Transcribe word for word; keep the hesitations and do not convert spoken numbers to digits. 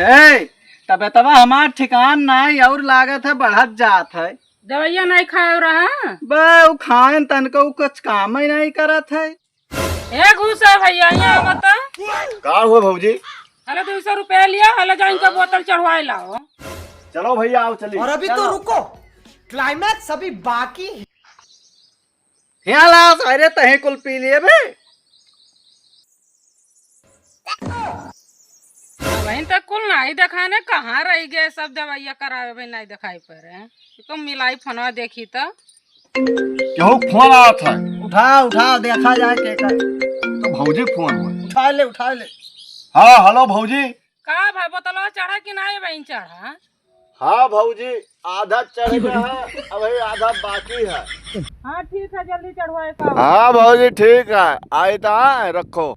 ए, तबियतवा हमार ठिकान नाई और लागत है बढ़त जात है। दवाइया नाई खाए रहा? बे, उ खाएन तनका उ कुछ काम ही नाई करत है। ए घूसा भैया, यहाँ आवत। का हुआ भौजी? अरे दो सौ रुपया लिया, हले जा इनका बोतल चढ़वाए लाओ। चलो भैया, आओ चलिए। और अभी तो चलो। रुको, क्लाइमैक्स अभी बाकी है। हियाँ लाओ, सारे तहे कुल पी लिए बे। वहीं तक कुल नाई देखाने, कहाँ रह गए सब दवाइया करावे, भाई नाई देखाई पड़े। इको मिलाई फोनवा देखी तो। केहू फोन आवत है। उठा, उठा, देखा जाए के का। तो भौजी फोन हुआ। उठा ले, उठा ले। हाँ, हेलो भौजी। का भाई, बोतलवा चढ़ा कि नाई बहन चढ़ा? हाँ भौजी, आधा चढ़ गया है, अभी आधा बाकी है। हाँ ठीक है, जल्दी चढ़वाए का। हाँ भौजी ठीक है, आई तो हाँ, रखो।